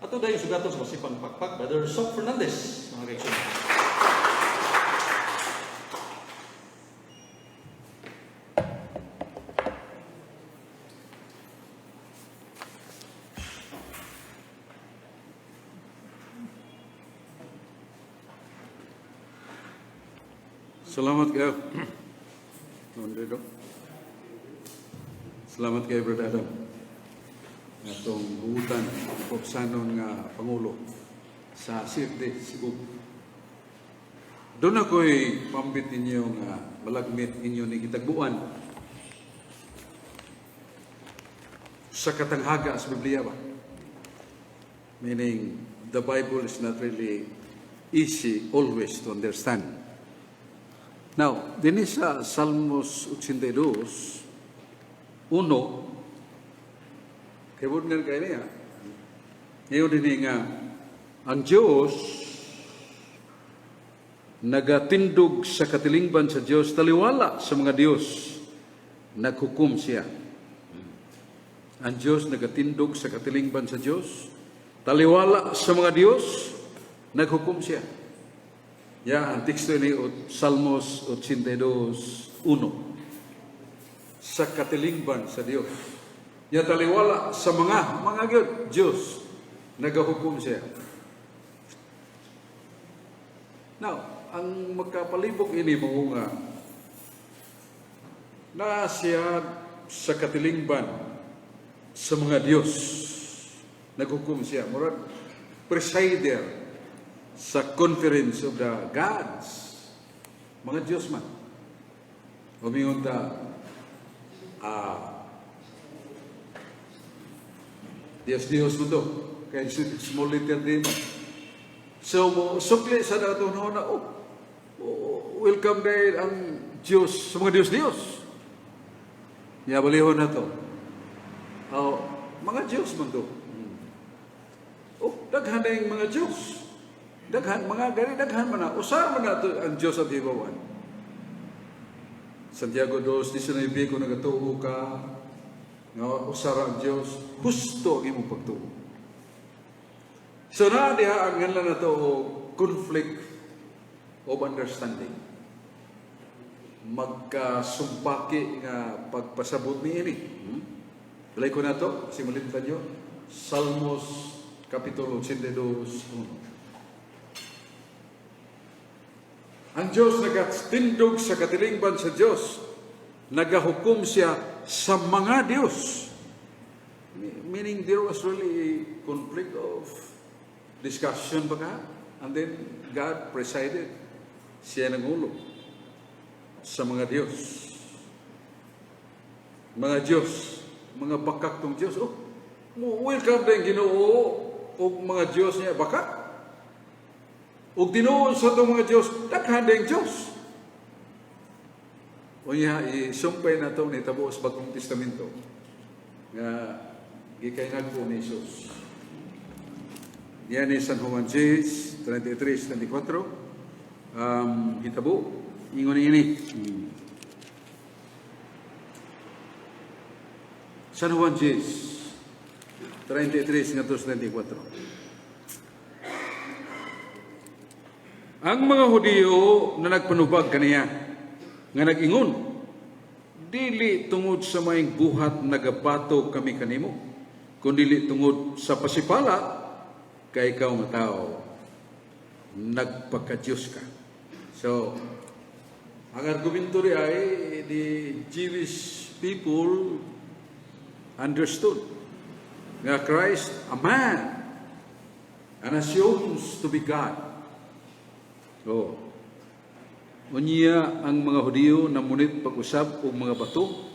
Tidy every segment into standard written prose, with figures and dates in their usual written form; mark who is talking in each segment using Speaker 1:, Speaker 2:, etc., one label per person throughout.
Speaker 1: Ato dayon sugaton sa masipang pakpak, Brother Sok Fernandez, mga kaigsoon.
Speaker 2: Salamat kayo. Andredo. Salamat kayo, Brother Adam. Atong buutan, popsanon nga Pangulo sa CFD Cebu. Doon ako'y pambit ninyo nga malagmit ninyo ni gitagbuan sa katanghaga sa Biblia ba? Meaning, the Bible is not really easy always to understand. Now, dinhi sa Salmos 82:1, kay nga kay niya, ngayon din nga, ang Diyos nagatindog sa katilingban sa Diyos, taliwala sa mga Diyos, naghukom siya. Ang Diyos nagatindog sa katilingban sa Diyos, taliwala sa mga Diyos, naghukom siya. Ya, ang teksto ni Salmos 82:1. Sa katilingban sa Diyos. Ya, taliwala sa mga Diyos, nagahukom siya. Now, ang magkapalibog ini mo nga na siya sa katilingban sa mga Diyos. Naghukom siya. Murag presider sa conference of the gods. Mga Diyos man. Umingon ta, Diyos Diyos mo to. Kaya small letter D man. So, mo sukli sa dato na, oh, welcome dahil ang Diyos sa mga Diyos Diyos. Niya balihon na to. Oh, mga Diyos man to. Oh, daghan na yung mga Diyos. Daghan, mga gani, daghan man na. Usar man na to ang Diyos at hibawan. Santiago 2:19, kung nagatuo ka, nga usara ang Diyos, husto ang imong pagtuo. So na diha ang nganlan na to conflict of understanding. Magkasumpaki nga pagpasabot ni ini. Balay ko na to, simulintan nyo, Salmos Kapitulo 82:1. Ang Diyos nagatindog sa katilingban sa Diyos. Nagahukom siya sa mga Diyos. Meaning there was really a conflict of discussion ba ka? And then God presided. Siya nangulo sa mga Diyos. Mga Diyos, mga bakak tong Diyos. Oh, welcome din Ginoo og mga Diyos niya bakak. Og tinuod sa itong mga Diyos, daghan din Diyos. Unya, isumpay na ito ni tabo sa Bagong Testamento nga gikainag po ni Jesus. Yan ni San Juan 10, 33, 34. Hitabo, ingon ini. San Juan 10, 33 ngadto 34. Ang mga Hudiyo na nagpanubag kaniya, nga nag-ingon, dili tungod sa maing buhat nagabato kami kanimo, kundi tungod sa pasipala, kay ikaw nga tao, nagpaka-Diyos ka. So, ang argumento ri ay the Jewish people understood nga Christ, a man, and assumes to be God. Oh. Unya ang mga Hudiyo na munit pag-usab og mga bato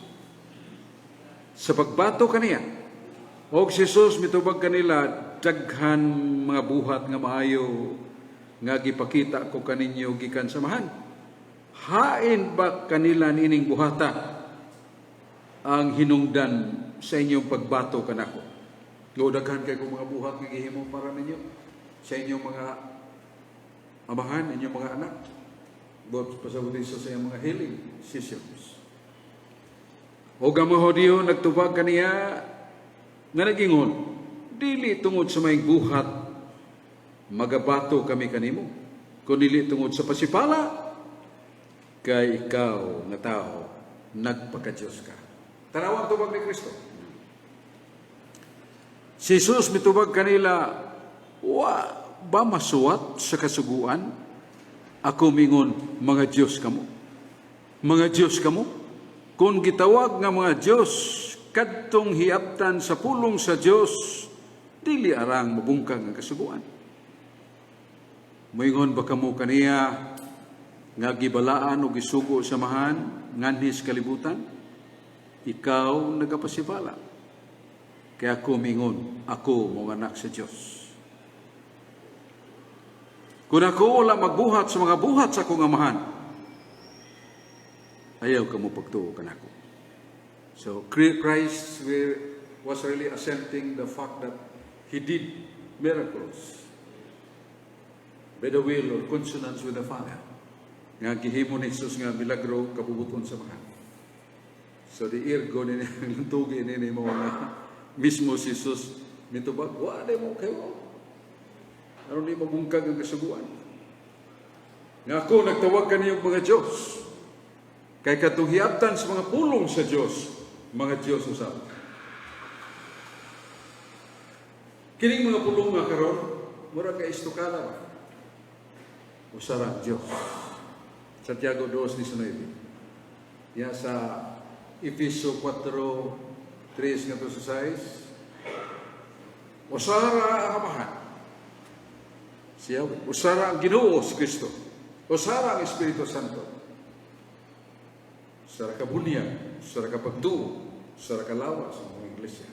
Speaker 2: sa pagbato kaniya. Og si Jesus mitubag kanila, daghan mga buhat nga maayo nga gipakita ko kaninyo gikan sa Amahan. Hain ba kanila niining buhata ang hinungdan sa inyong pagbato kanako? Go daghan kay kong mga buhat nga gihimo para ninyo sa inyong mga amahan, inyong mga anak. Buhat pasabot sa iyang mga healing sessions. O ang mga Hudiyo nagtubag kaniya nga nagingon, Dili tungod sa maayong buhat magabato kami kanimo, kundi tungod sa pasipala, kay ikaw nga tao nagpaka-Diyos ka. Tanawa ang tubag ni Kristo. Si Jesus mitubag kanila, "Wa ba masuwat sa kasuguan? Ako mingon, mga Diyos kamo. Mga Diyos kamo? Kung gitawag nga mga Diyos, kadtong hiabtan sa pulong sa Diyos, dili arang mabungkag ang kasuguan. Moingon ba kamo kaniya nga gibalaan o gisugo sa Amahan nganhi sa kalibutan? Ikaw nagapasibala. Kay ako mingon, ako mao anak sa Diyos. Kung ako wala magbuhat sa mga buhat sa akong Amahan, ayaw kamo pagtuo kanako." So Christ was really assenting the fact that he did miracles by the will or consonance with the Father. Nga gihimo ni Jesus nga milagro kabubut-on sa Amahan. So the ergo ni ang tugi ni mo nga mismo si Jesus mitubag, wa di mo kayo. Aron di mabungkag ang kasuguan. Nga ako nagtawag kaniyong mga Diyos. Kay katong hiabtan sa mga pulong sa Diyos, mga Diyos usab. Kining mga pulong nga karon, mura kay istukada ba? Usara ang Diyos. Santiago 2.19. Ya sa Efeso 4:3 ngadto sa 6. Usara ang Amahan. Si Yahweh. Usara ang Ginoo si Kristo. Usara ang Espiritu Santo. Usara ka bunyag, usara ka pagtuo, usara ka lawas ang mga iglesia.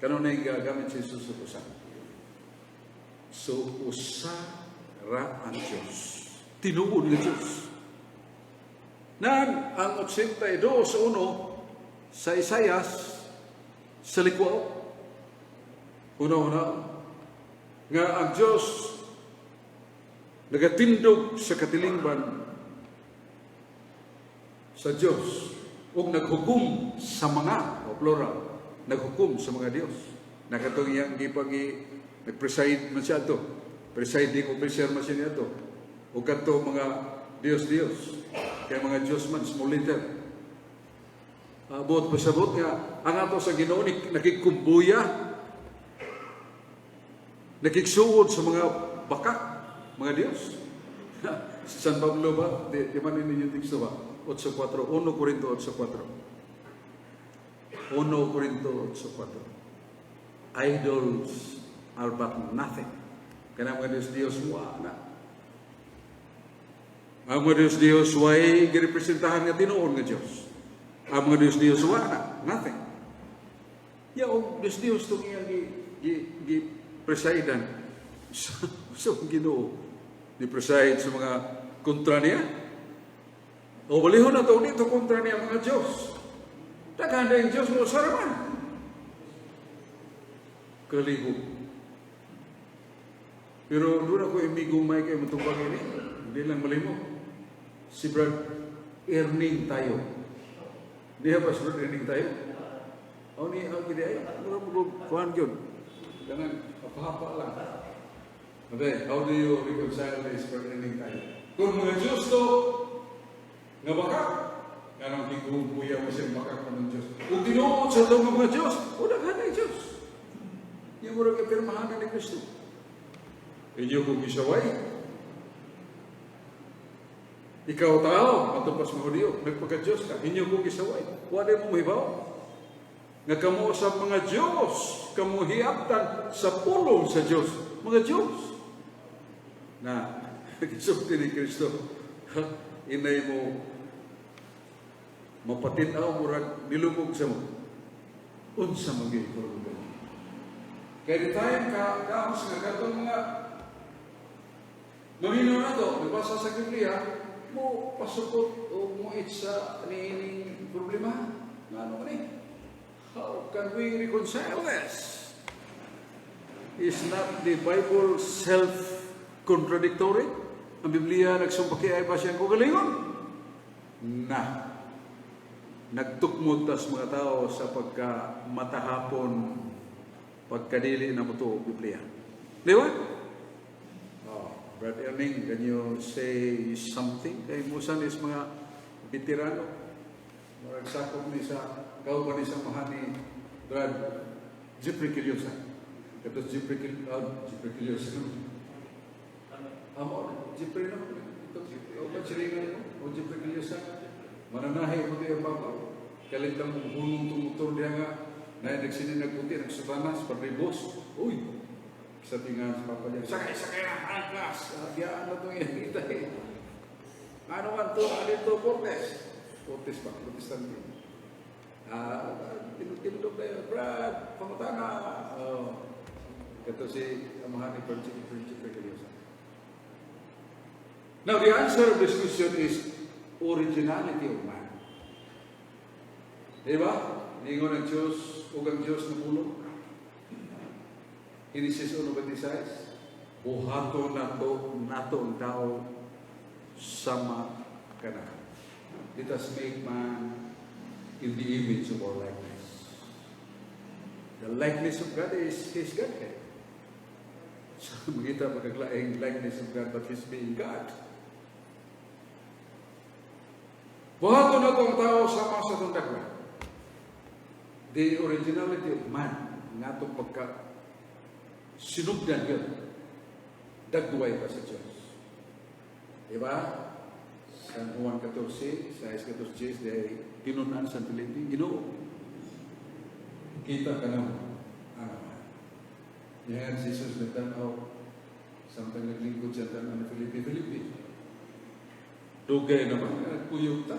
Speaker 2: Kanunay gagamit si Jesus sa usa. So, usa ra ang Diyos. Tinuod nga Diyos. Nan, ang 82.1 sa Isayas, sa likwaw. Una-una, nga ang Diyos nagatindog sa katilingban sa Diyos ug naghukom sa mga, o plural, naghukom sa mga Diyos. Nakatong iyang gipagi nag-preside man siya ato. Presiding officer man siya niya ato. O kadto mga Diyos-Diyos. Kaya mga Diyos man, small letter. Buot pasabot nga ang ato sa Ginoo nakigkumbuya, nakigsuod sa mga bakak, mga Diyos. Sa San Pablo ba? Di man ninyo teksto ba? 8.4, 1 Corinto 8.4. 1 Corinto 8.4. Idols are but nothing. Kanang mga Diyos Diyos, wa na. Ang mga Diyos Diyos, way girepresentahan nga tinuod nga Diyos. Ang mga Diyos Diyos, wa na. Nothing. Ya, og Diyos Diyos itong iyang gi presidan sa Ginoo. Di preside sa mga kontra niya. O balihon na to dito kontra niya mga Diyos. Daghan na yung Diyos mo sa raman. Kalihok. Pero doon ako imigong may kay matubag ini. Hindi lang malimo. Si Brad Erning tayo. Di ba si Brad Erning tayo? O ni ang gidi ay mura mo kuan gyud. Kanang hapa lang. Okay, how do you reconcile this, Brad Erning tayo? Kung mga Diyos to nga baka nganong gigumbuya mo siyang bakak ng Diyos? Ug tinuod sa itong mga Diyos, o daghan ay Diyos. Yung murag kapirmahan ni Kristo. Inyo kong isaway. Ikaw tao, matupas mga Hudyo, nagpagka-Diyos ka, inyo kong isaway. Wala mo mahibaw. Nga kamo sa mga Diyos, kamo hiabtan sa pulong sa Diyos, mga Diyos. Na, gisulti ni Kristo, inay mo, mapatinaw, murag nilubog sa mo. Unsa man gyud problema? Kaya di tayo ka kaos nga katong mga maminaw na to, nagbasa sa Biblia, mo pasukot o mo sa niining problema. Ngano man eh? How can we reconcile this? Is not the Bible self-contradictory? Ang Biblia nagsumpaki ay ba siyang kagalingon? Na. Nagtukmod tas mga tao sa pagka matahapon. Pagkadili na mo to Biblia. Di ba? Oh, Brad Erning, can you say something? Kay musan is mga veterano. Murag sakop ni sa kauban ni sa amahan ni Brad Jeffrey Quillosa. Kato Jeffrey Quillosa. Amo, Jeffrey no? Ito, kauban silingan mo? O Jeffrey Quillosa? Mananahi mo ito yung papa. Kalitang mong hunong tumutor diya nga. Na nagsini nagputi, nagsutanas, paribos. Uy! Sa tingan sa papa niya, "Sakay, sakay na, angkas! Biyaan na itong inita eh." Ano man to, ano ito, Cortes? Cortes ba? Protestante. Tinutindog na yun, "Brad, pangutana." Oh. Ito si amahan ni Brad Jeffrey Quillosa. Now, the answer of this question is originality of man. Di ba? Ningon ang Diyos, ug ang Diyos na pulong. Genesis 1:26, "Buhaton nato nato ang tao sama kana." Let us make man in the image of our likeness. The likeness of God is His Godhead. So, makita pagkaglaing likeness of God, but His being God. Buhaton nato ang tao sama sa atong dagway. The originality of man, nga atong pagka sinugdan yun, dagway pa sa Diyos. Diba? San Juan 14, 6:14, dahil tinunan sa Felipe, "Ginoo, kita ka na ang Ama." Yan, si Jesus nagtanaw, samtang naglingkod siya tanan ni Felipe, "Felipe, dugay naman, nagkuyog ta.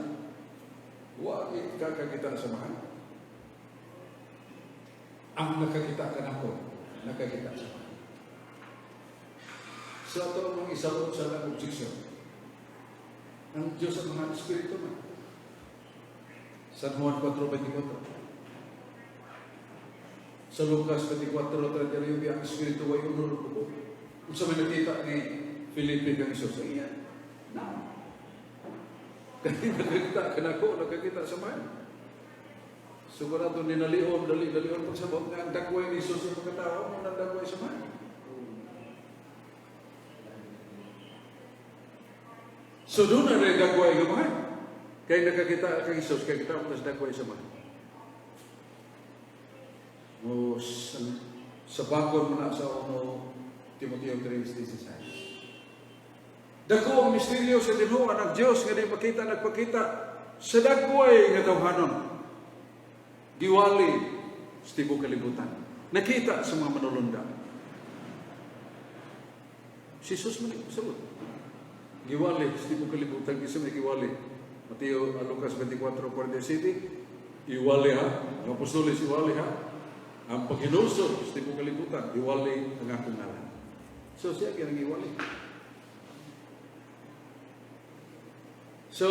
Speaker 2: Wa ka kakita sa Amahan. Ang nakakita ka nako, nakakita sa Amahan." So ato ang isaluot sa lang objection. Ang Diyos ang mga espiritu man. San Juan 4:24. Sa Lucas 24:39, ang espiritu way unod ko. Unsa may nakita ni Felipe kang Jesus? Sa iya. No. Kaya nakakita ka nako, nakakita sa man. So kung nato ninalion, dali, dalion pagsabot nga ang dagway ni Jesus sa pagkatao, mo nang dagway sa man. So doon na rin dagway nga man. Kaya nakakita kang Jesus, kaya kita mo tas dagway sa man. O sa bakon mo na sa 1 Timoteo 3:16. Dako ang misteryo sa tinuod ang Diyos nga di makita nagpakita sa dagway nga tawhanon. Giwali sa tibuok kalibutan. Nakita sa mga manulunda. Si Jesus man nagpasulot. Giwali sa tibuok kalibutan, kinsa may giwali? Mateo, Lucas 24:47, iwali ha, ang apostoles iwali ha, ang paghinulsol sa tibuok kalibutan, iwali ang akong ngalan. So siya kinang iwali. So,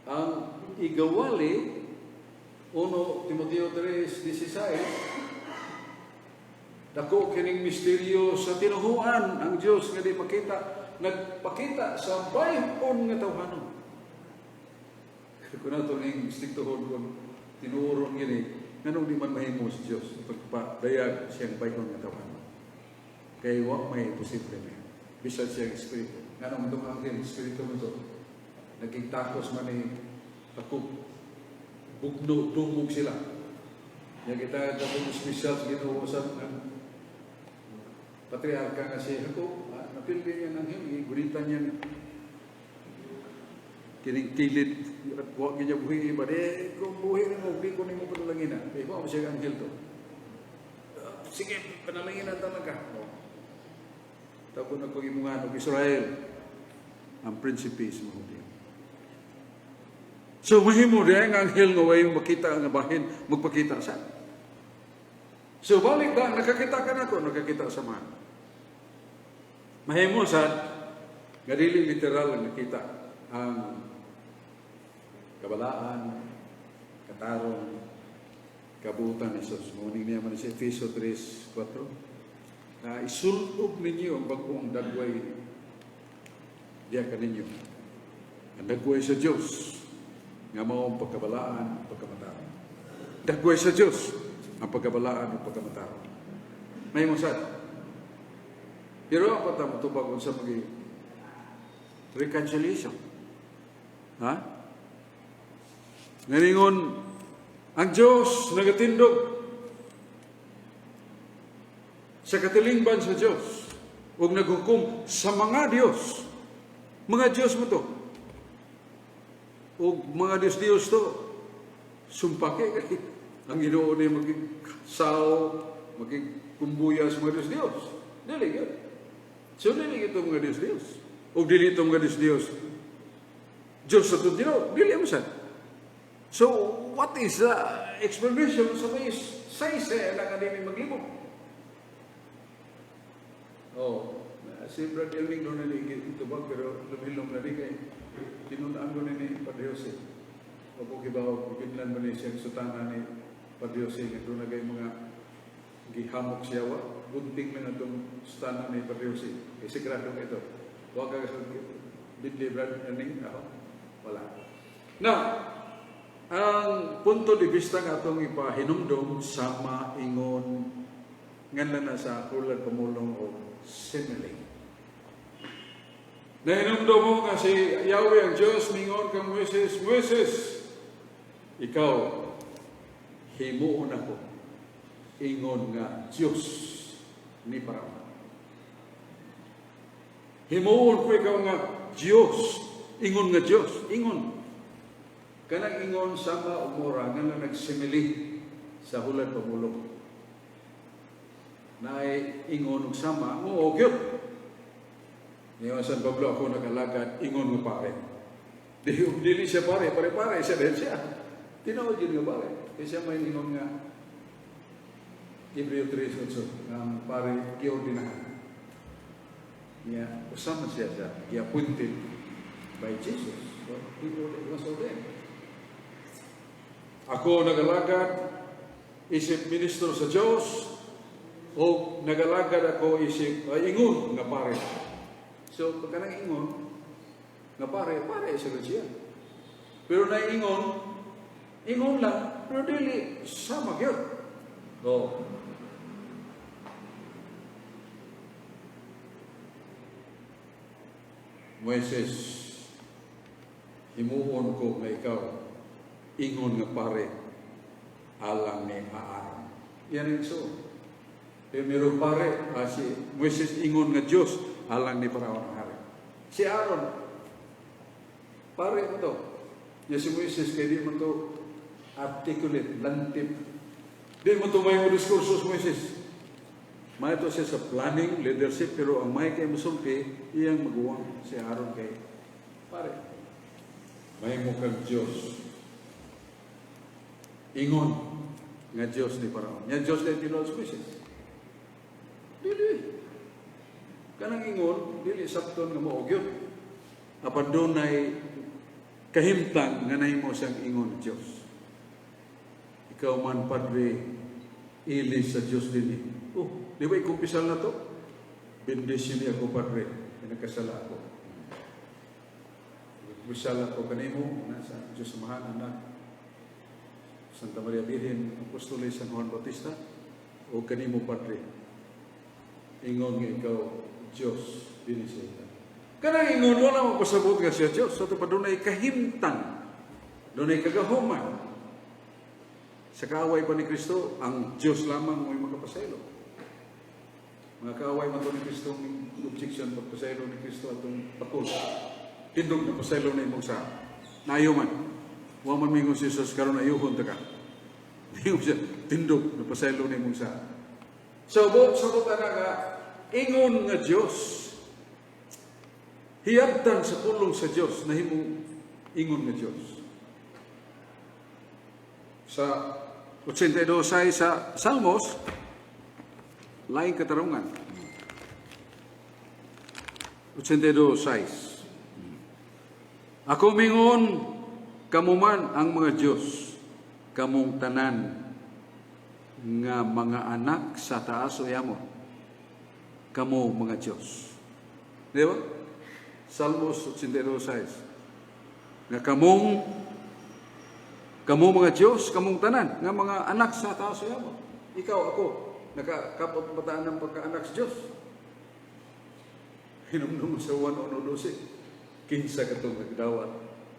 Speaker 2: ang igawali, 1 Timoteo 3:16, dako kining misteryo sa tinuhuan ang Dios nga di makita, nagpakita sa bayhon nga tawhanon. Kung nato ning istiktuhon kung tinuoron gini, nganong di man mahimo sa Dios pagpadayag siyang bayhon nga tawhanon? Kay wa may posible niya. Bisan siyang espiritu. Nganong itong anghel, espiritu mo to, naging takos man ni Jacob. Bugno, dungog sila. Yang kita katong espesyal sa Ginoo sa ng patriarka nga si Jacob, napildi niya ng anghel, gunitan niya kining kilid, wa niya buhi iba, di, kung buhi mo, di ko nimo panalangin na. Kaya mo siya anghel to. Sige, panalangin na talaga. Oh. Tapos na kong imungan og Israel, ang prinsipe sa mga Hudyo. So mahimo di ang anghel nga way makita nga bahin magpakita sa. So balik ba nakakita ka nako, nakakita sa mga. Mahimo sa nga dili literal ang nakita ang kabalaan, katarong, kabuutan ni Jesus. Mao niya man sa Efeso 3:4 na isulob ninyo ang bag-ong dagway diya kaninyo. Ang dagway sa Dios nga mao ang pagkabalaan, pagkamatarong. Dagway sa Dios ang pagkabalaan o pagkamatarong. May sad. Pero ako ta motubag unsa magi reconciliation. Ha? Nganingon ang Diyos nagatindog sa katilingban sa Diyos ug naghukom sa mga Diyos. Mga Diyos mo to. Ug mga Diyos-Diyos to. Sumpake kay ang Ginoo ni magigsaw, magigkumbuya sa mga Diyos-Diyos. Dili gyud. So dili ito mga Diyos-Diyos. Ug dili ito mga Diyos-Diyos. Diyos sa itong Ginoo. Dili mo sad. So, what is the explanation sa may saysay na kanini maglibog? Oh, si Brad Elning doon na ito ba, pero lumilom na di kay tinunaan ko ni Padre Jose. Wag ko kibaw, gikinlan ba ni siya sutana ni Padre Jose, nga doon na kay mga gihamok siya wa, gunting lang atong sutana ni Padre Jose. Kay sigrado ka ito. Wag ka bidli, Brad Elning, ako, wala. Now, ang punto de vista nga atong ipahinumdom sama, ingon, nganlan na sa hulad pamulong o simile. Nahinumdom mo nga si Yahweh ang Diyos mingon kang Moises, "Moises, ikaw, himuon ako, ingon nga Diyos ni Paraon. Himuon ko ikaw nga Diyos, ingon nga Diyos, ingon." Kanang ingon, sama o mura, nga na nagsimili sa hulad pamulong. Naay ingon ug sama, oo, gyud. Niyo San Pablo, "Ako nagalagad, ingon nga pare." Di, dili siya pare, pare-pare siya dahil siya. Tinuod yun nga pare. Kaya siya may ingon nga Hebreo 3:8, ang pare giordinahan. Niya, usama siya sa gi-appointed by Jesus. So, he was ordained. Ako nagalagad, isip ministro sa Diyos, o nagalagad ako isip ay, ingon nga pare. So, pagka nang ingon nga pare, pare siya siya. Pero naingon, ingon lang, pero dili sama gyud. Oh. Moises, himuon ko nga ikaw, ingon nga pare, alang ni Aaron. Yan ang so. Pero meron pare, si Moises ingon nga Diyos, alang ni Paraon ang hari. Si Aaron, pare mo to. Ya si Moises, kay di mo to articulate, lantip. Di mo to may mo diskurso si Moises. May ito siya sa planning, leadership, pero ang may kay musulti, iyang maguwang si Aaron kay pare. May mo kag Diyos. Ingon nga Diyos ni Paraon. Yan Diyos na tinuod si Moises. Dili. Kanang ingon, dili sabton nga mao gyud. Apan dunay kahimtang nga nahimo siyang ingon Diyos. Ikaw man, Padre, ilis sa Diyos din eh. Oh, di ba ikumpisal na to? Bendisyon niya ako, Padre, nagkasala ako. Kumpisal ako kanimo, nasa Diyos Amahan, Anak, Santa Maria Birhen, Apostoles San Juan Bautista, o kanimo, Padre. Ingon nga ikaw, Diyos, dinhi sa ita. Kanang ingon, wala mo pasabot nga siya Diyos. Sa ito pa dunay kahimtang, dunay kagahuman. Sa kaaway pa ni Kristo, ang Diyos lamang mo'y makapasaylo. Mga kaaway man to ni Kristo, objection pagpasaylo ni Kristo atong bakul. Tindog na pasaylo na imong sa naayo man. Wa man mingon si Jesus, "Karon ayuhon ta ka." Di mo siya, tindog na pasaylo na imong sa. So, buot sabot ana nga ingon nga Dios. Hiyabtan sa pulong sa Dios nahimong ingon nga Dios. Sa 82 ay sa Salmos, laing katarungan. 82:6. Ako mingon, kamo man ang mga Diyos, kamong tanan nga mga anak sa taas o yamo, kamo mga Diyos. Di ba? Salmos 82:6. Nga kamong Kamo mga Diyos, kamong tanan, nga mga anak sa taas sa yamo. Ikaw, ako, nakakapot bataan ng pagkaanak sa Diyos. Hinumdum sa 1:12. Kinsa katong nagdawat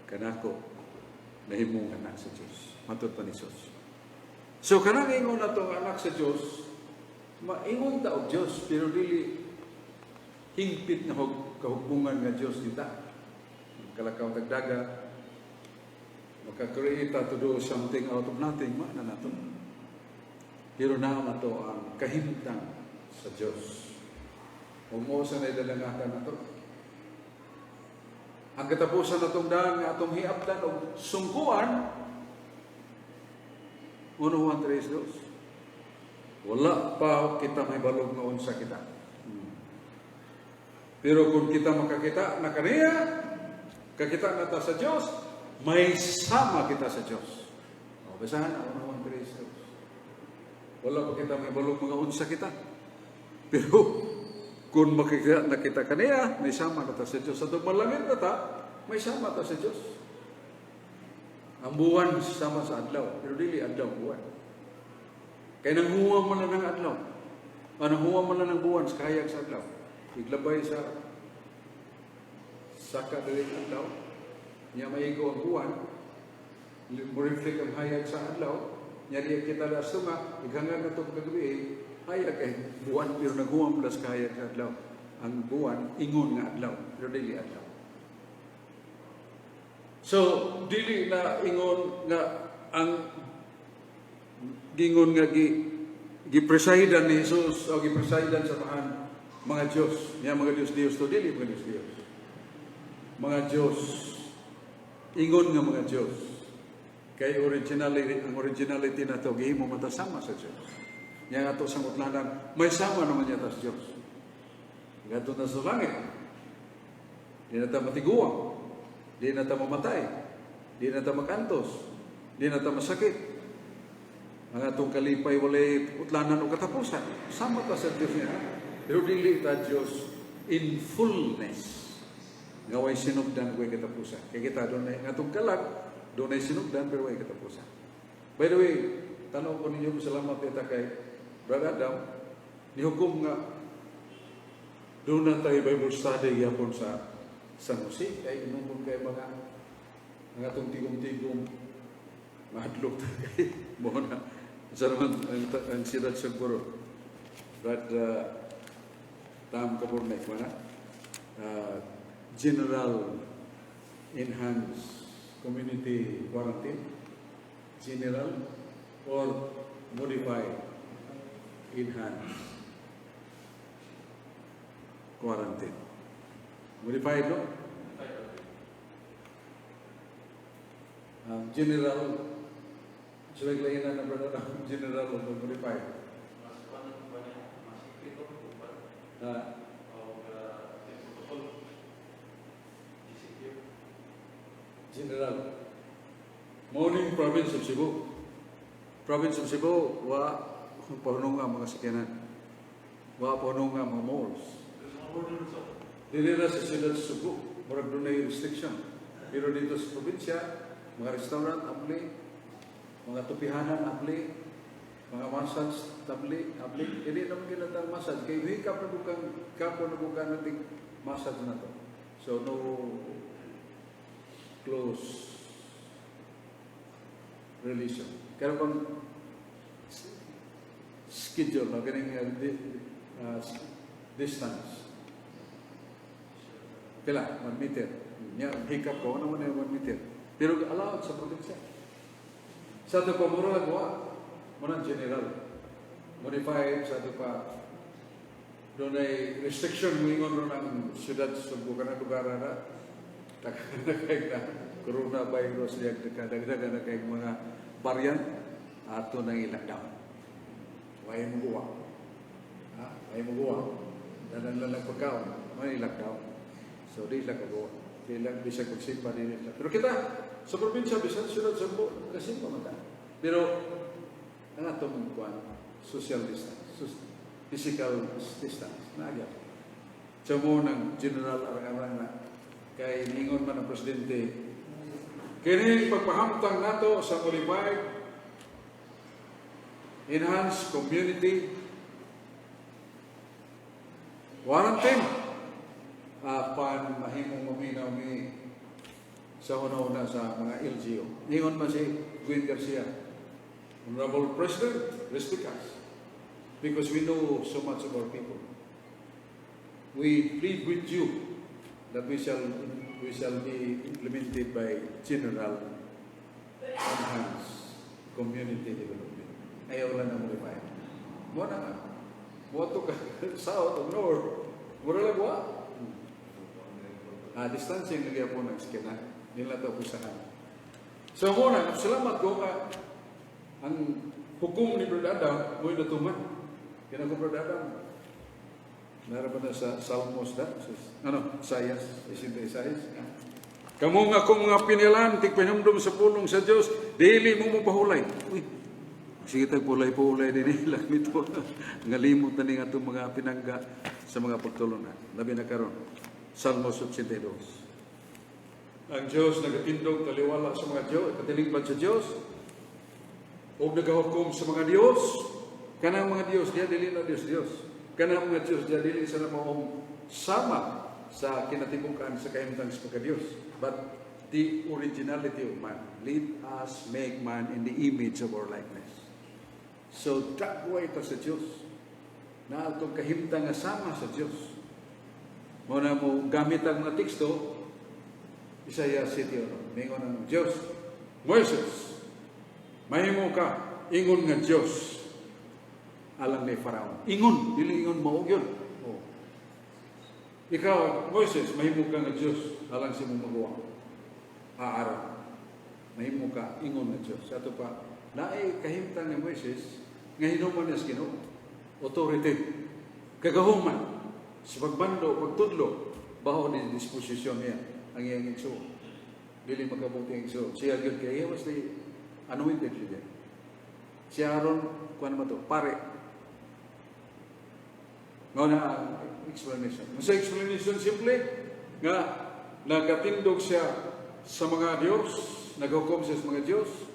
Speaker 2: kanako, nahimong anak sa Diyos. Matod pa ni Jesus. So kanang ingon na tong anak sa Diyos, maingon ta og Diyos, pero dili hingpit nga kahugbungan nga Diyos kita. Kalakaw tag dagat, maka-create ta to do something out of nothing, ma na nato. Pero naa man to ang kahimtang sa Diyos. Ug mo sa naidalangatan nato. Ang katapusan natong daan nga atong hiabtan og sungkuan, 1 Juan 3:2. Wala pa kita mahibalo nga unsa kita. Pero kung kita makakita na kaniya, kakita na ta sa Diyos, may sama kita sa Diyos. O, basahan ang 1 Juan 3:2. Wala pa kita mahibalo mga unsa kita. Pero kung makikita na kita kaniya, may sama na ta sa Diyos. Sa malangit na ta, may sama ta sa Diyos. Ang buwan sama sa adlaw, pero dili adlaw buwan. Kay nanghuwam man lang ng adlaw. O nanghuwam man lang ng buwan sa kahayag sa adlaw. Iglabay sa saka diri ang adlaw. Nya maigo ang buwan, mo reflect ang hayag sa adlaw. Nya diya kita la tunga, ighangad na to kagabi, hayag kay buwan pero naghuwam lang sa kahayag sa adlaw. Ang buwan ingon nga adlaw, pero dili adlaw. So, dili na ingon nga ang gingon nga gipresidan ni Jesus o gipresidan sa mahan mga Diyos. Niya mga Diyos Diyos to, dili mga Diyos Diyos. Mga Diyos, ingon nga mga Diyos. Kay originality, ang originality na to gihimo man sama sa Diyos. Niya nga to sa utlanan, may sama naman niya ta sa Diyos. Gadto na sa langit. Di na ta matiguang. Di na ta mamatay. Di na ta makantos. Di na ta masakit. Ang atong kalipay walay utlanan o katapusan. Sama ta sa Diyos niya. Pero dili ta Diyos in fullness. Nga way sinugdan, way katapusan. Kaya kita doon na atong kalag, doon ay sinugdan pero way katapusan. By the way, tanong ko ninyo, salamat ita kay Brother Adam, nihukom nga doon na tayo Bible study gyapon sa San Jose. Kay inumon kay mga atong tigom-tigom mahadlok ta kay mo na sa naman ang siyudad sa Guro. Brad Tam Kaburnek, wala? General Enhanced Community Quarantine, General or Modified Enhanced Quarantine. Modified, no? General, sila na na brother, general o modified.
Speaker 1: Mas kuan ba niya? Mas higpit ba? O protocol. GCQ.
Speaker 2: General. Morning, province of Cebu. Province of Cebu, wa pahunong nga mga sakyanan. Wa pahunong nga mga malls.
Speaker 1: Pero sa mga border so.
Speaker 2: Dili na sa siyudad sa Cebu, murag dunay restriction. Pero dito sa probinsya, mga restaurant, abli, mga tupihanan, abli, mga massage, tabli, abli. Hindi naman kinatang massage. Kay hikap na bukang, kapo na bukang nating massage na to. So, no close relation. Kaya bang schedule, no? Ganing distance. Pila? 1 meter. Nya, hikap ko, ano man yung 1 meter. Pero allowed sa probinsya. Sa ato pa mura wa, muna general. Modified sa ato pa doon ay restriction moingon ron ang siyudad sa Sugbo kanang lugar na daghan na kay na coronavirus diya, daghan na kay mga variant ato nang i-lockdown. Way mo guwa. Ha? Way mo guwa. Dadan lang lang pagkaon. May lockdown. So di lang kagawa. Di lang bisag magsimba di lang. Pero kita sa probinsya bisan siyudad sa Sugbo kasimba man ta. Pero ang atong kuan, social distance, physical distance na gyud. So mo ng general arang-arang na kay ningon man ang presidente Kini pagpahamtang nato sa modified enhanced community quarantine apan mahimong maminaw mi sa una-una sa mga LGU. Ingon man si Gwen Garcia, "Honorable President, respect us because we know so much of our people. We plead with you that we shall be implemented by general enhanced community development." Ayaw lang na modify. Mo na nga. Mo to ka south o north. Mura lang wa. Distancing lagi po ng skena. Nila to pusahan. So mo na, salamat ko ka ang hukom ni Brother Adam mo'y natuman. Kina ko Brother Adam. Meron ba na sa Salmos da? Sa, ano? Isaias, 66. Kamo nga akong mga pinilan, tigpahinumdum sa pulong sa Dios, dili mo mopahulay. Uy, sige tag pulay-pulay din lang nito. Nga limot na ning atong mga pinangga sa mga pagtulunan. Labi na karon. Salmos 82. Ang Diyos nagatindog taliwala sa mga Diyos, katilingban sa Diyos, ug nagahukom sa mga Diyos. Kanang mga Diyos diya dili na Diyos Diyos. Kanang mga Diyos diya dili sa maong sama sa kinatibukan sa kahimtang sa pagka-Diyos. But the originality of man. Let us make man in the image of our likeness. So, dagway ta sa Diyos. Na atong kahimtang nga sama sa Diyos. Mo na mo gamit ang mga teksto, Isaiah 7. Mingon ang Diyos, "Moises, mahimo ka, ingon nga Diyos, alang ni Faraon." Ingon, dili ingon mao yun. Oh. Ikaw, Moises, mahimo ka nga Diyos, alang sa imong maguwang. Aaron. Mahimo ka, ingon nga Diyos. Sa ato pa, naay kahimtang ni Moises, nga hinuman niya sa Ginoo. Authority. Kagahuman. Sa pagbando, pagtudlo, baho ni disposisyon niya ang iyang igsoon. Dili makabuti ang igsoon. Siya gyud kay he was the anointed leader. Si Aaron, kuan man to, pare. Mao na ang explanation. Sa explanation simple, nga nagatindog siya sa mga Diyos, naghukom siya sa mga Diyos,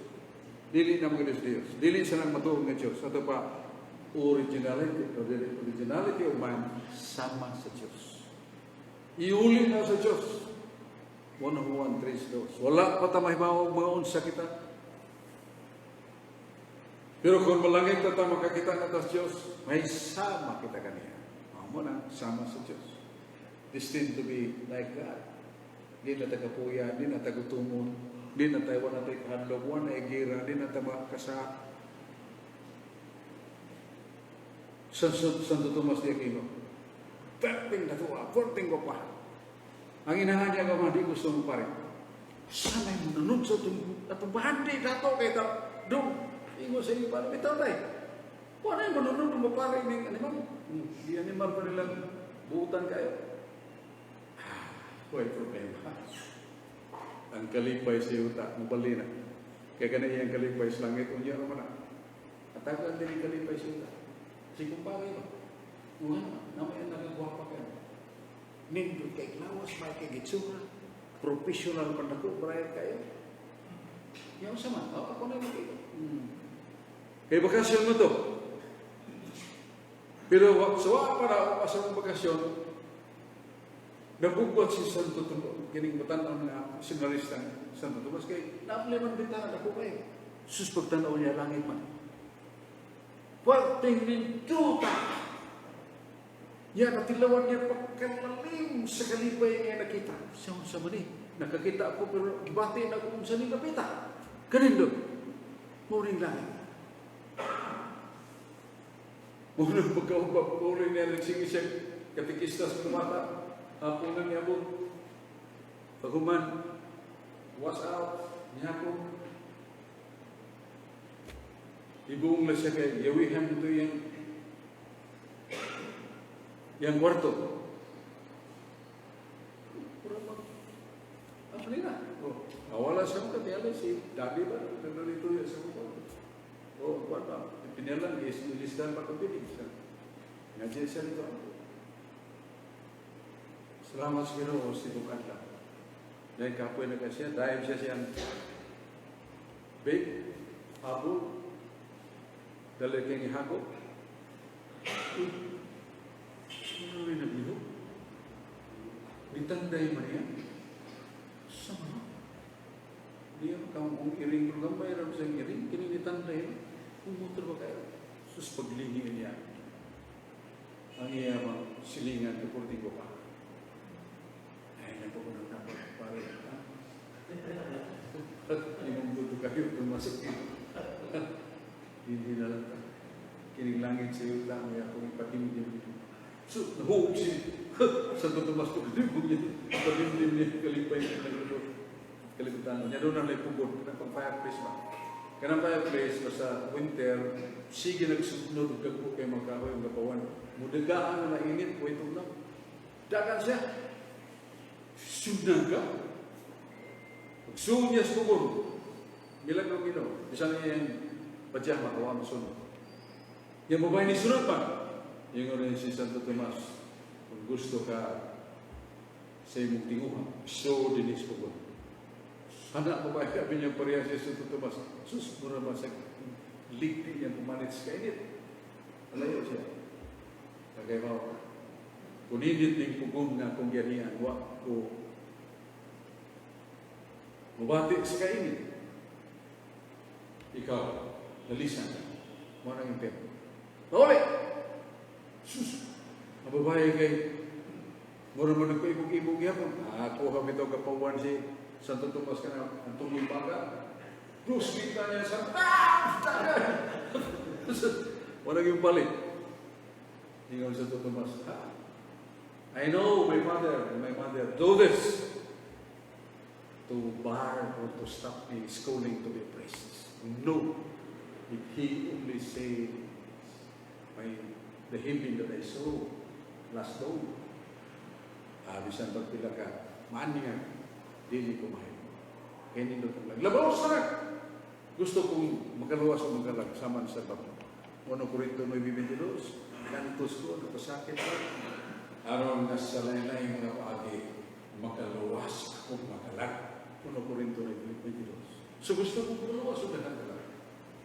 Speaker 2: dili na mga Diyos Diyos. Dili siya nang matuod nga Diyos. Ato pa, originality of man, sama sa Diyos. Iuli na sa Diyos. 101.3. Wala pa ta mahibaw mga unsa kita. Pero kung malangit na ta makakita na ta sa Diyos, may sama kita kaniya. Mao na, sama sa Diyos. Destined to be like God. Di na tagapuya, di na tagutumon, di na tayo wala tayo kahadlok, wala na gira, di na tayo makakasa. Santo Tomas de Aquino, perting natuwa, perting ko. Ang inahan niya nga di gusto mo pare. Sanay mo nanod sa itong atong bahandi dato kay ta dong. Ingo sa iyo para bitaw tay. Wala yung manunod mo pare ning animal. Di animal pa nilang buutan kayo. Ah, way problema. Ang kalipay sa yuta, mubali na. Kaya kana iyang kalipay sa langit, unya naman na. Atagan din ang kalipay sa yuta. Si kumpare ba? Nga, namay ang nagagwapa kayo. Nindot kay lawas, may kay gitsura. Professional man ako, bright kayo. Yaw sama, oh, ako na mag. Kay bakasyon mo to. Pero sa wa pa na ako sa mong bakasyon, nabugwat si Santo Tomas, kining batan nga seminarista Santo Tomas, kay naapli man bintana ako kayo. Sus, pagtanaw niya langit man. Perting ninduta. Ya, natilawan niya pagkalalim sa kalipay niya nakita. Siya sa mani. Nakakita ako pero gibati na ako kung saan napita. Kanindo. Muring langit. Muna pagkaubab, pagkauli niya, nagsingi siya, katikista sa mga bata. Hapon na niya po. Paghuman, wash out, niya po. Ibuong na siya kay yawihan ito yung yang kwarto. Pura mag ang na. Oh, awala siya mo katiyala si daddy ba? Nandito ya sa mo. Oh, kuwan ba? Pinalan, ilisdan pa kong binig siya. Nga siya nito. Salamat sa Ginoo, sibukan lang. Dahil kapoy na kasi siya, dahil siya siyang babe, abo, dali kay ni Hago. Uy, ano rin naglihok? Bitanday man niya. Sama. Diya kang ang iring ko gamay ra sa iring kini nitanday. Umutor ba kayo? Sus, paglihi niya. Ang iya bang silingan ko ko pa. Ay, napupunod na ko, pare. Ha? Imong buto kayo pumasok. Hindi na lang ta. Kining langit sa iyo lang, may akong ipakimdim. So, nahuog si Santo Tomas ko, libog niya. Ipakimdim niya, kalipay niya, naglulot. Kalibutan niya. Doon na lang pugon, kanang pang fireplace ba? Kanang fireplace, basta winter, sige nagsunod, dagko kay magkahoy ang gapawan. Mudagaan na nainit, kwento lang. Dagan siya. Sudan ka. Pagsuod niya sa pugon, milagro Ginoo. Bisan niya yung pajama, hawa mo sunod. Yung babae ni sunod pa. Yung rin si Santo Tomas, kung gusto ka sa imong tinguha, so dinis pugon. Anak babae, sabi niya pareha si Santo Tomas, sus, mura ba sa ligpi niya pumalit sa kainit. Alayo siya. Kagay mo, kung init ning pugon nga akong giyanian, wa ko mubati sa kainit. Ikaw, nalisan ka. Mo nang impyerno. Mauli! Sus! Ang babae kay mura mo nagpaibog-ibog yapon. Ah, kuha bitaw kapawan si Santo Tomas ka na ang tungoy baga. Dos kita niya sa ah! Tagan! Wala yung balik. Ingon Santo Tomas, "Ha? I know my father and my mother do this to bar or to stop me schooling to be a priest. No. If he only say my the heaven that I saw last dawn, ah, bisan pagpila ka, maan niya, dili ko mahimo. Kaya nindot ang lag. Labaw sa lag! Gusto kong makaluwas o magalag sama sa bato. 1 Corinto 9:22, gantos ko, napasakit ko. Aron nga sa lain-lain mga paagi, makaluwas ako magalag. 1 Corinto 9:22. So gusto kong makaluwas o magalag.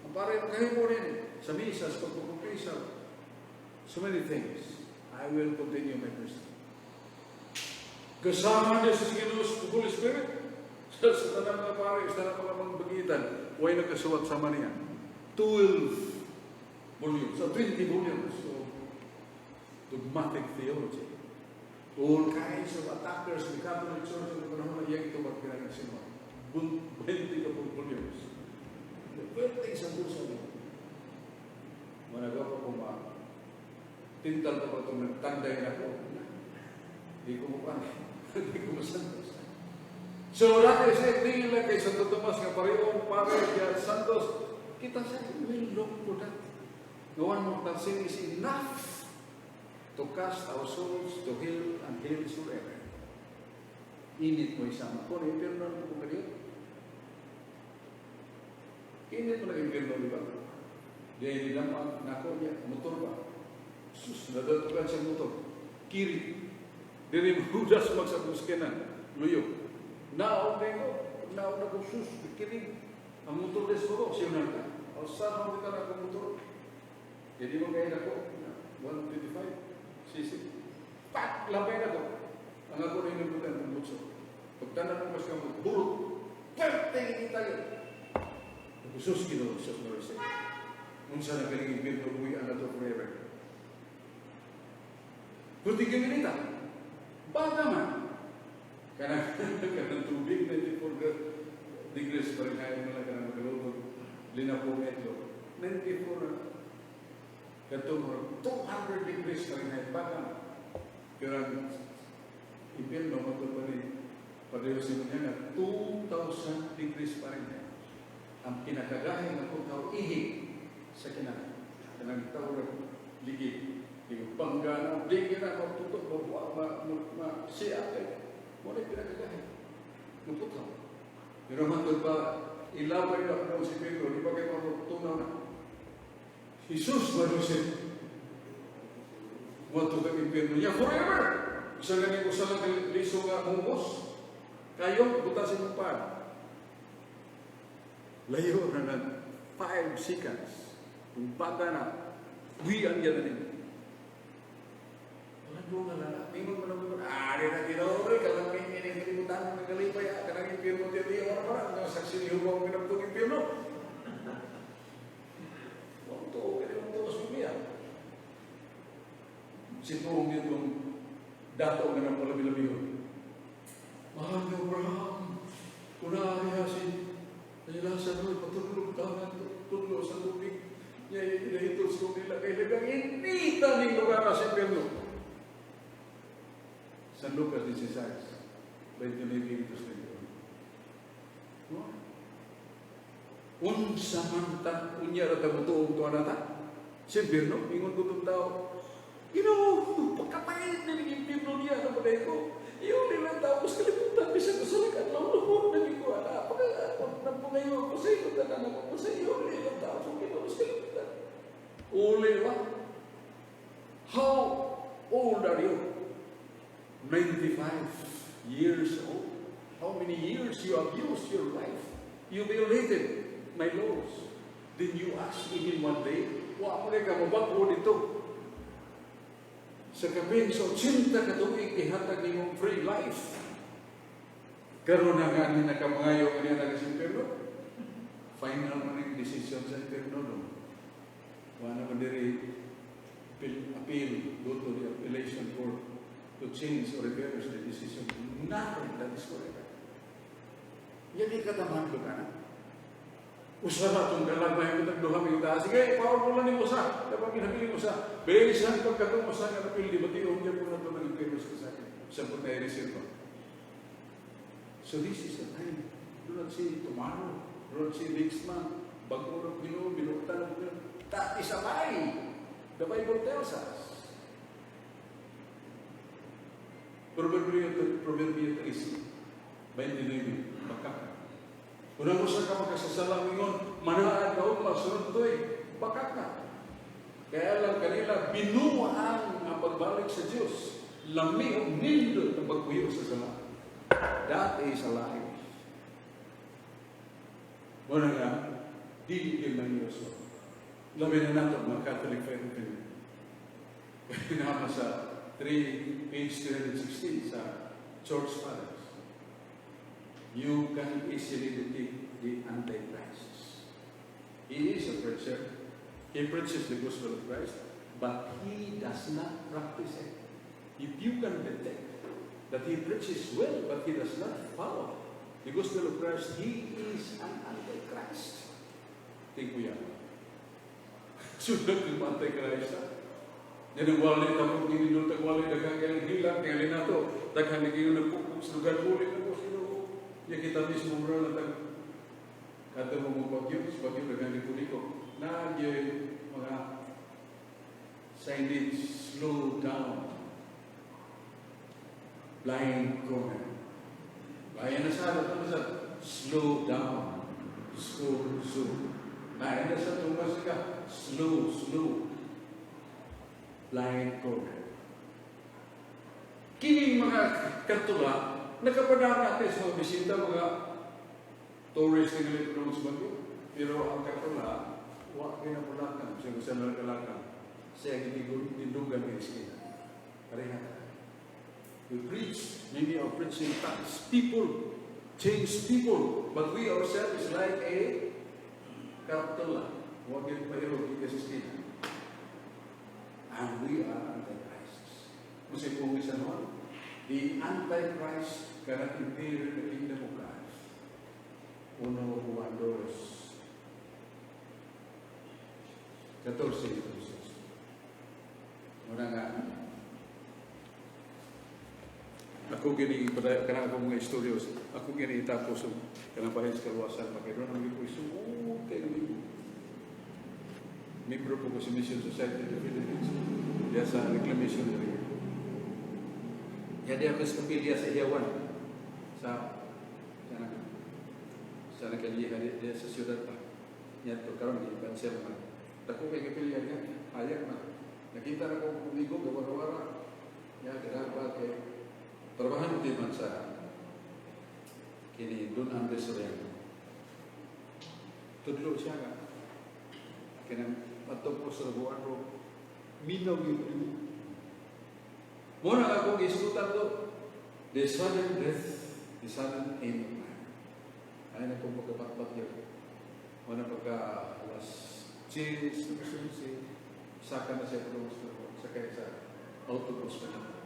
Speaker 2: Ang pare, kahimo rin sa misa, sa pagkukumpisa, so many things. I will continue my priesthood. Kasama niya sa Ginoo sa Holy Spirit. Sa tanang mga pare, sa tanang mga mangbagitan, way nagkasuwat sama niya. 12 volumes, so 20 volumes of dogmatic theology. All kinds of attackers in the Catholic Church in panahon na iyang ito magpinag-sinuan. 20 ka volumes. Pwede sa puso niya. Managawa ko ma tintal ko pa itong nagtanday na ko. Di ko mo pa. Di ko masantos. So, that is it. Tingin lang kay Santo Tomas nga pareong pare kay Santos. Kita sa will look for that. No one mortal sin is enough to cast our souls to hell and hell forever. Init mo isama ko, na impyerno na ko kaliyo. Init mo na impyerno, di ba? Di ay nilaman, nako niya, motor ba? Sus, nadatukan siya motor. Kiri. Diri mo hudas magsabuske na. Luyo. Naog na ko, naog na ko, sus, kiri. Ang motor des ko, siya na ka. O saan mo kita na akong motor? Jadi mo kaya nako, 125 cc. Pak! Labay na ko. Ang ako na inubutan ng butso. Pagtanan mo mas ka mo, burot. Perte kita yun. Jesus Ginoo sa mercy. Unsa na kaning impyerno buhi ang ato forever. Buti kaminita. Bata man. Kanang tubig 94 degrees Fahrenheit mo lang kanang magaluto. Linapong etlo. 94 na. Kadto mo 200 degrees Fahrenheit bata man. Pero ang impyerno magto pa ni pareho sa niya nga 2,000 degrees Fahrenheit. Ang pinakagahi nga putaw ihi sa kinahanglan. Kanang tao na ligi. Di bangga na, di na magtutok, mabuwa, ma, ma, ma, siya kay. Mo na pinakagahi. Maputaw. Pero hangtod pa, ilabay na ako si Pedro, di ba kayo matutunaw na? Jesus ba siya? Mo kang impyerno niya forever. Isa lang yung usa lang liso nga hungos. Kayo, butasin mo pa. Layo na ng 5 seconds. Kung bata na, buhian yan na ninyo. Wala doon nga na, mingon mo na mo, ah, di na ginoo, kanang may kalimutan, ng kalipay, ah, kanang impyerno, tiyo, tiyo, wala pa na, saksi ni Hugo ang pinabtong impyerno. Huwag to, kaya mo to, sa. Si tuong nitong dato nga ng palabi-labi. Mahal ni Abraham, kung naariha si Lazaro, patulog tangan, tudlo sa tubig, niya inahitol sa nila kay lagang inita ning lugar sa impyerno. San Lucas 16, 29 31. No? Unsa man ta, unya ra ta motuo to ta. Sa impyerno, ingon ko tong tao, Ginoo, pagkapait na ning impyerno niya ano ba ko? Iyo nila tapos kalimutan bisan ko sa adlaw luhod na ko ana. Pagka nagpungayo ako sa iyo, tanan ako sa iyo, nila tapos Ginoo kalimutan. Uli ba? How old are you? 95 years old. How many years you abused your life? You violated my laws. Then you ask even one day, wa mo ka mabag-o dito. Sa kapin sa 80 ka tuig ihatag nimong free life. Karon na nga ni nakamangayo nga niya sa impyerno. Final man ang decision sa impyerno no. Wa na man diri appeal, go to the appellation court to change or reverse the decision. Nothing, that is forever. Yan ay katamahan ko ka na. Usa na itong kalagmay mo tagduha may ita. Sige, powerful na ni usa. Dapat ginabiling usa. Bisan pagkatong usa nga napil, di ba tiyon niya po na ito ng impyerno sa akin. Sa po na reserva. So this is the time. Do not say tomorrow. Do not say next month. Bago ng Ginoo, binuktan ng Ginoo. That is a lie. The Bible tells us. Proverbio 3, 29, baka. Kung ano sa ka makasasala ingon, manaad ka ugma, sunod to'y, baka ka. Kaya lang kanila, binuang ang pagbalik sa Diyos. Lami og nindot ang pagpuyo sa sala. That is a lie. Muna nga, dili yun ng Diyos. Labi na nato mga Catholic faith opinion. Kinama sa 3, page 316 sa Church Fathers. You can easily detect the Antichrist. He is a preacher. He preaches the gospel of Christ, but he does not practice it. If you can detect that he preaches well, but he does not follow the gospel of Christ, he is an Antichrist. Tingko yan. Sunod yung Antichrist. Ha? Yan ang wali, tapos ninindot ang wali, daghang kayang hilang, tingali na to. Daghang naging nagpupok sa lugar, uli na ko sino. Ya kita mismo mura na tag kada mo mo bagyo, sa bagyo daghang liko-liko. Na mga signage, "Slow down. Blind corner." Bayan na sa ano sa "Slow down. School zone." Bayan na sa tumas ka, "Slow, slow. Blind corner." Kining mga kartula, nakapadaan natin sa mga bisita, mga tourist nga dito sa Baguio. Pero ang kartula, wa kay na pulakan, siya gusto na kalakan. Siya ginindugan ng eskina. Pareha. We preach, maybe our preaching touch people, change people, but we ourselves is like a kartula. Huwag yung pahirog sa eskina. And we are antichrists. Kasi kung isa noon, the Antichrist cannot enter the kingdom of God. Uno Juan 2, 14 18. Muna nga, ako gini kanang akong mga istoryos, ako gini itapos og kanang bahin sa kaluwasan, makairon ang ko isuot kay membro po ko sa Mission Society of the Philippines diya sa Reclamation area. Yadi ako sa kapilya sa Iyawan sa kanang sa nakalyihan diya sa siyudad pa. Yan to karon di cancel man. Dako kay kapilya niya, hayag man. Nakita na ko kumigo gawa-gawara. Ya, ba kay trabahante man sa Kini Don Andres Soriano. Tudlo siya nga. Kanang patong ko sa buwan ro. Minaw yun mo. Muna nga akong gisgutan to. The sudden death, the sudden end of man. Ay na kong pagkapatpat yun. Muna pagka alas 10, alas 11, saka na siya tulong sakay sa autobus pa na.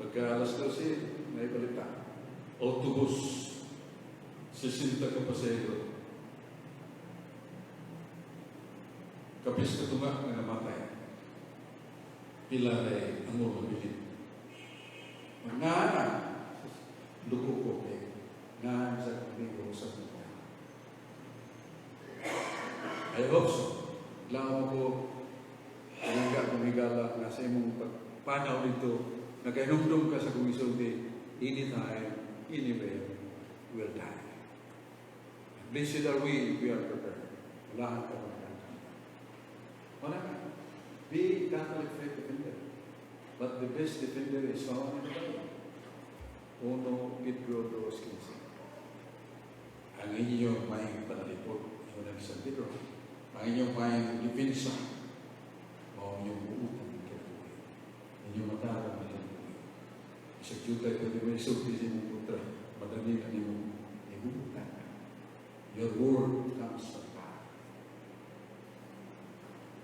Speaker 3: Pagka alas 12, may balita. Autobus, 60 ka pasahero. Kapis ka tunga nga namatay. Pila ay ang ulo bilin.
Speaker 2: Nga dugo ko kay nga sa amigo sa mga.
Speaker 3: I hope so.
Speaker 2: Lao ko nangga kumigala nga sa imong pagpanaw dito, nagahinumdum ka sa kong isulti, anytime, anywhere, will die. And blessed are we if we are prepared. Wala ka pa. Wala ka. Be Catholic faith defender. But the best defender is found in the Bible. 1 Pedro 2.15.
Speaker 3: Ang inyong may panalipod, yun ang San Pedro. Ang inyong may depensa, mao inyong buutan ng kinabuhi. Inyong matarong ng kinabuhi. Isang jutay pwede may isulti sa imong kontra, madali na nimong ibuutan. Your word comes from God.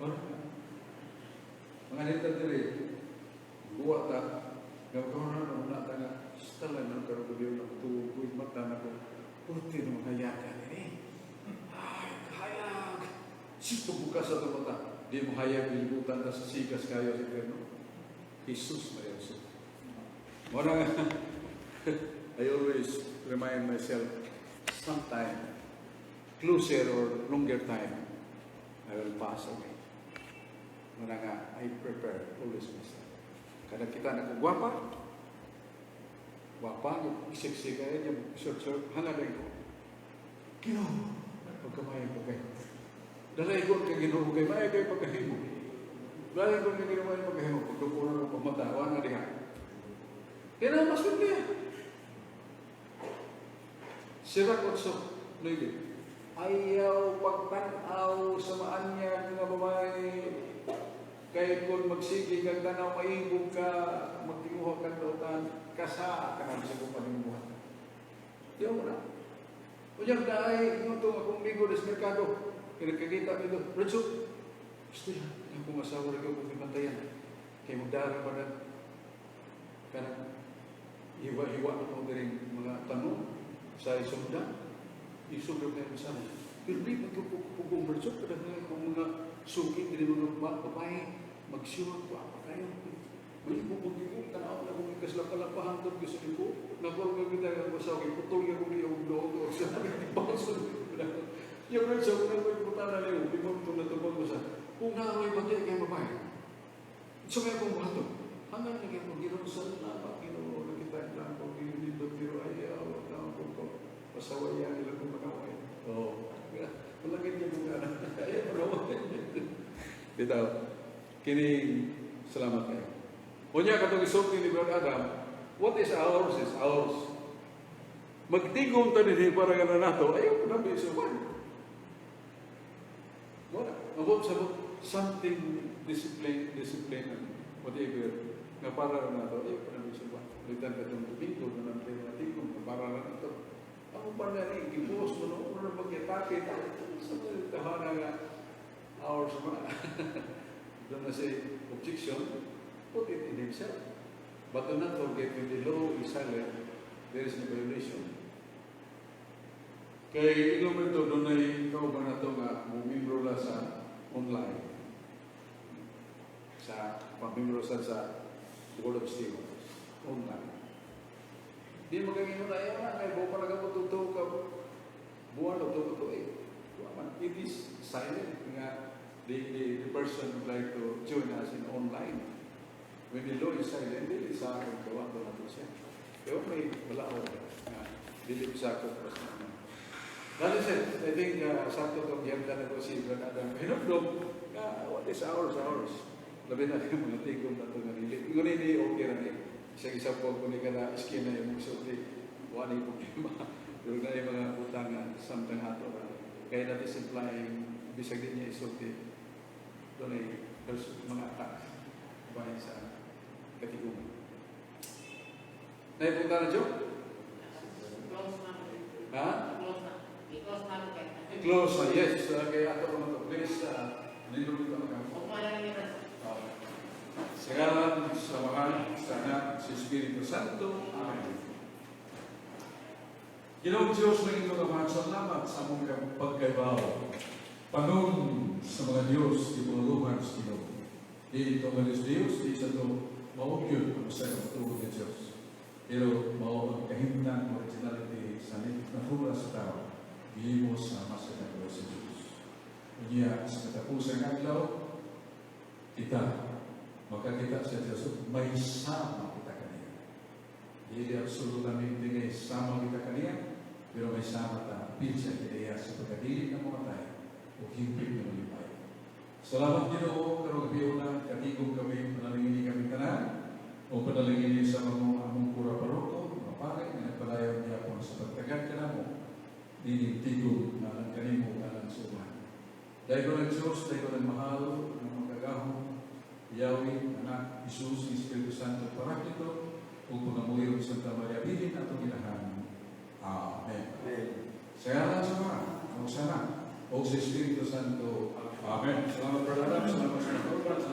Speaker 2: Wala ka. Mga nita diri, buwa ta, gawin na na ta nga, stala na karon ko diyo na tugoy mata na ko, purti na mga yaka ni. Ay, hayag! Sito bukas sa mata. Di mo hayag libutan ta sa sigas kayo sa impyerno. Jesus Maria Jose. Muna nga, I always remind myself, sometime, closer or longer time, I will pass away. Muna nga, I prepare always myself. Kada kita na kung gwapa, gwapa, sexy kayo niya, short short, hangad ko. Ginoo, pagkamay ko kayo. Dalay ko kay Ginoo kay may kay pagkahimo. Dalay ko kay Ginoo may pagkahimo. Pagdukuran ko pamata, na diha. Kaya na mas niya. Sirach 8:9. Ayaw pagtanaw sa maanyag nga babae. Kay kung magsige kag tanaw, maibog ka, magtinguha kag dautan, kasa ka na sa kung panimbuhat. Di mo na. Unyag daay, nga to akong migo des merkado. Kaya nagkakita nito, Renzo, gusto niya, akong asawa rin ko bantayan. Kay magdara pa na, kanang hiwa-hiwa na ko rin mga tanong sa isumda. Isumda na yung sana. Pero di magpupugong Renzo, kada nga kung mga suki, hindi mga babae, magsiwag ko, apa kayo. May ibubog ko, tanaw na kung ikaslapalapahan to, gusto ko, nakuha ko kita ang asawa, putol nga kung iyong doon, sa baso. Yung Renzo, kung nako'y putana niyo, di mo ito natubag ko sa, kung naaway ba kay babae, so may akong buhaton. Hanggang na kayo, Ginoo, salamat, Ginoo, nakita lang ko, dito, pero ayaw, na ako ko, pasawayan nila kung makaway. Oo. Wala ganyan mga anak. Ayaw, pero bitaw, kini, salamat kayo. Unya, katong isulti ni Brother Adam, what is ours is ours. Magtigom ta dinhi para nga na nato, ayaw ko na isuman. Wala. Abot sa something discipline, discipline, and whatever, nga para na nato, ayaw ko na isuman. Ulitan ka itong Domingo, na naman mga tigom, nga para na nato. Ako pa na rin, gibuhos mo no, una magyatake, sa mga tahana nga, ours mo na. Doon na say, objection, put it in himself. But do not forget, when the law is silent, there is no violation. Kay ino mo ito, doon ay kauban na ito nga, mumembro la sa online. Sa, pamembro sa Board of Stewards. Online. Di magagino na ayaw na, kay buwan pa nagamututo ka, buwan o tuto eh. It is silent nga the person would like to join us in online. When the law is silent, dili sa akong gawa ko na siya. Pero may balaod nga dili sa akong basta na. That is it. I think sakto itong giyamta na ko si Brad Adam. Hinumdum, nga what is ours, ours. Labi na yung mga tigom na ito nga dili. Ngunit ni okay ra ni. Isang isa po kung ka na iskina yung sulti. Wala yung problema. Pero na yung mga utang nga samtang ato ra. Kaya that is implying bisag di niya isulti doon ay there's mga attacks bahin sa katiguman. Naipunta na, Joe?
Speaker 4: Close na.
Speaker 2: Ha?
Speaker 4: Close na. I-close na ako kaya.
Speaker 2: Close na, yes. Kaya ato ko na to. Please, nindot ito ang kampo.
Speaker 4: Ugma na ni Ras.
Speaker 2: Sa ngalan sa Amahan, sa Anak, sa Espiritu Santo. Amen.
Speaker 3: Ginoong Diyos ng inyong Amahan, salamat sa among pagkaibaw. Panon sa mga Diyos, di panguluhan sa Ginoo. Di ito nga Diyos, di sa ito maugyod ang sa matuod nga Diyos. Pero mao ang kahimtang originality sa natura sa tao, gihimo sa masadagwa sa Diyos. Unya, sa katapusang adlaw, kita makakita sa Diyos, may sama kita kaniya. Dili absolutamente ngay sama kita kaniya, pero may sama ta apil sa kaniya sa pagkadili na mamatay o hingpit na malipay. Salamat, Ginoo, karong gabi katigom kami, panalangini kami tanan o panalangini sa mga among kura paroko, mga pare nga nagpadayon gyapon sa pagtagad kanamo nining tigom nga alang kanimo, alang sa uban. Daygon ang Diyos, daygon ang mahal, ang makagagahom, Yahweh, Anak, Jesus, Espiritu Santo, Paraklito, ug pangamuyo sa Santa Maria Birhen atong inahan. Amen. Sa ngalan sa Ama, ug sa Anak, ug sa Espiritu Santo. Amen.
Speaker 2: Salamat, Brother Adam. Salamat sa mga.